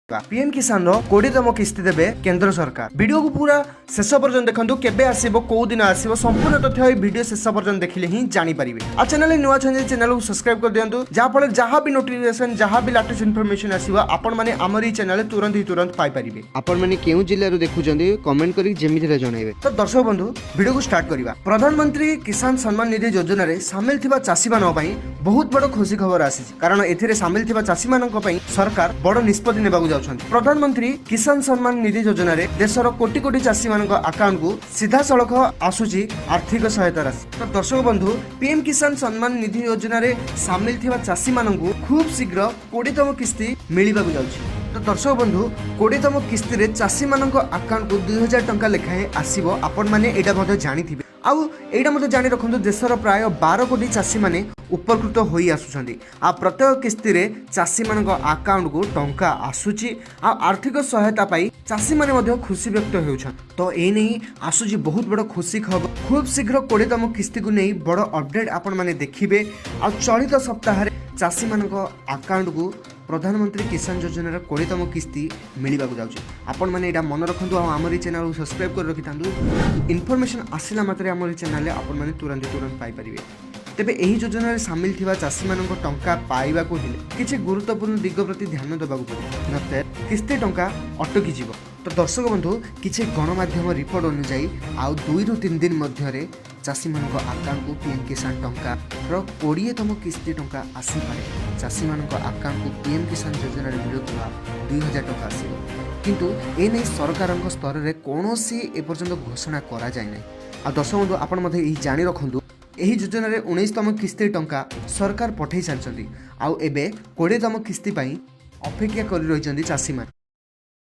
PM କିଷାନର 20ତମ କିସ୍ତି ଦେବେ କେନ୍ଦ୍ର ସରକାର। ଭିଡ଼ିଓକୁ ପୁରା ଶେଷ ପର୍ଯ୍ୟନ୍ତ ଦେଖନ୍ତୁ। କେବେ ଆସିବ, କୋଉ ଦିନ ଆସିବ, ସମ୍ପୂର୍ଣ୍ଣ ତଥ୍ୟ ଏହି ଭିଡ଼ିଓ ଶେଷ ପର୍ଯ୍ୟନ୍ତ ଦେଖିଲେ ହିଁ ଜାଣିପାରିବେ। ଆଉ ଚ୍ୟାନେଲରେ ନୂଆ ଅଛନ୍ତି, ଚ୍ୟାନେଲକୁ ସବସ୍କ୍ରାଇବ କରିଦିଅନ୍ତୁ, ଯାହାଫଳରେ ଯାହା ବି ନୋଟିଫିକେସନ, ଯାହା ବି ଲାଟେଷ୍ଟ ଇନଫର୍ମେସନ ଆସିବ, ଆପଣମାନେ ଆମର ଏଇ ଚ୍ୟାନେଲରେ ତୁରନ୍ତ ହିଁ ତୁରନ୍ତ ପାଇପାରିବେ। ଆପଣମାନେ କେଉଁ ଜିଲ୍ଲାରୁ ଦେଖୁଛନ୍ତି, କମେଣ୍ଟ କରିକି ଯେମିତି ହେଲେ ଜଣାଇବେ। ତ ଦର୍ଶକ ବନ୍ଧୁ, ଭିଡ଼ିଓକୁ ଷ୍ଟାର୍ଟ କରିବା। ପ୍ରଧାନମନ୍ତ୍ରୀ କିଷାନ ସମ୍ମାନ ନିଧି ଯୋଜନାରେ ସାମିଲ ଥିବା ଚାଷୀମାନଙ୍କ ପାଇଁ ବହୁତ ବଡ଼ ଖୁସି ଖବର ଆସିଛି, କାରଣ ଏଥିରେ ସାମିଲ ଥିବା ଚାଷୀମାନଙ୍କ ପାଇଁ ସରକାର ବଡ଼ ନିଷ୍ପତ୍ତି ନେବାକୁ ଯାଉଛନ୍ତି। ପ୍ରଧାନମନ୍ତ୍ରୀ କିଷାନ ସମ୍ମାନ ନିଧି ଯୋଜନାରେ ଦେଶର କୋଟି କୋଟି ଚାଷୀମାନଙ୍କ ଆକାଉଣ୍ଟକୁ ସିଧାସଳଖ ଆସୁଛି ଆର୍ଥିକ ସହାୟତା ରାଶି। ତ ଦର୍ଶକ ବନ୍ଧୁ, ପିଏମ୍ କିଷାନ ସମ୍ମାନ ନିଧି ଯୋଜନାରେ ସାମିଲ ଥିବା ଚାଷୀମାନଙ୍କୁ ଖୁବ୍ ଶୀଘ୍ର 20ତମ କିସ୍ତି ମିଳିବାକୁ ଯାଉଛି। ତ ଦର୍ଶକ ବନ୍ଧୁ, 20ତମ କିସ୍ତିରେ ଚାଷୀମାନଙ୍କ ଆକାଉଣ୍ଟକୁ 2000 ଟଙ୍କା ଲେଖାଏଁ ଆସିବ। ଆପଣମାନେ ଏଇଟା ମଧ୍ୟ ଜାଣିଥିବେ। ଆଉ ଏଇଟା ମଧ୍ୟ ଜାଣି ରଖନ୍ତୁ, ଦେଶର ପ୍ରାୟ 12 କୋଟି ଚାଷୀମାନେ ଉପକୃତ ହୋଇ ଆସୁଛନ୍ତି। ଆଉ ପ୍ରତ୍ୟେକ କିସ୍ତିରେ ଚାଷୀମାନଙ୍କ ଆକାଉଣ୍ଟକୁ ଟଙ୍କା ଆସୁଛି ଆଉ ଆର୍ଥିକ ସହାୟତା ପାଇ ଚାଷୀମାନେ ମଧ୍ୟ ଖୁସି ବ୍ୟକ୍ତ ହେଉଛନ୍ତି। ତ ଏ ନେଇ ଆସୁଛି ବହୁତ ବଡ଼ ଖୁସି ଖବର। ଖୁବ୍ ଶୀଘ୍ର 20ତମ କିସ୍ତିକୁ ନେଇ ବଡ଼ ଅପଡେଟ୍ ଆପଣମାନେ ଦେଖିବେ। ଆଉ ଚଳିତ ସପ୍ତାହରେ ଚାଷୀମାନଙ୍କ ଆକାଉଣ୍ଟକୁ ପ୍ରଧାନମନ୍ତ୍ରୀ କିଷାନ ଯୋଜନାର 20ତମ କିସ୍ତି ମିଳିବାକୁ ଯାଉଛି। ଆପଣମାନେ ଏଇଟା ମନେ ରଖନ୍ତୁ ଆଉ ଆମର ଏଇ ଚ୍ୟାନେଲକୁ ସବସ୍କ୍ରାଇବ୍ କରି ରଖିଥାନ୍ତୁ। ଇନଫର୍ମେସନ୍ ଆସିଲା ମାତ୍ରେ ଆମର ଏଇ ଚ୍ୟାନେଲରେ ଆପଣମାନେ ତୁରନ୍ତ ତୁରନ୍ତ ପାଇପାରିବେ। ତେବେ ଏହି ଯୋଜନାରେ ସାମିଲ ଥିବା ଚାଷୀମାନଙ୍କ ଟଙ୍କା ପାଇବାକୁ ହେଲେ କିଛି ଗୁରୁତ୍ୱପୂର୍ଣ୍ଣ ଦିଗ ପ୍ରତି ଧ୍ୟାନ ଦେବାକୁ ପଡ଼ିବ, ନଚେତ୍ କିସ୍ତି ଟଙ୍କା ଅଟକିଯିବ। ତ ଦର୍ଶକ ବନ୍ଧୁ, କିଛି ଗଣମାଧ୍ୟମ ରିପୋର୍ଟ ଅନୁଯାୟୀ ଆଉ 2ରୁ 3 ଦିନ ମଧ୍ୟରେ ଚାଷୀମାନଙ୍କ ଆକାଉଣ୍ଟକୁ ପିଏମ୍ କିଷାନ ଟଙ୍କାର 20ତମ କିସ୍ତି ଟଙ୍କା ଆସିପାରେ। ଚାଷୀମାନଙ୍କ ଆକାଉଣ୍ଟକୁ ପିଏମ୍ କିଷାନ ଯୋଜନାରେ ମିଳୁଥିବା 2000 ଟଙ୍କା ଆସିବ। କିନ୍ତୁ ଏ ନେଇ ସରକାରଙ୍କ ସ୍ତରରେ କୌଣସି ଏପର୍ଯ୍ୟନ୍ତ ଘୋଷଣା କରାଯାଇ ନାହିଁ। ଆଉ ଦର୍ଶକ ବନ୍ଧୁ, ଆପଣ ମଧ୍ୟ ଏହି ଜାଣି ରଖନ୍ତୁ, ଏହି ଯୋଜନାରେ 19ତମ କିସ୍ତି ଟଙ୍କା ସରକାର ପଠାଇ ସାରିଛନ୍ତି ଆଉ ଏବେ 20ତମ କିସ୍ତି ପାଇଁ ଅପେକ୍ଷା କରି ରହିଛନ୍ତି ଚାଷୀମାନେ।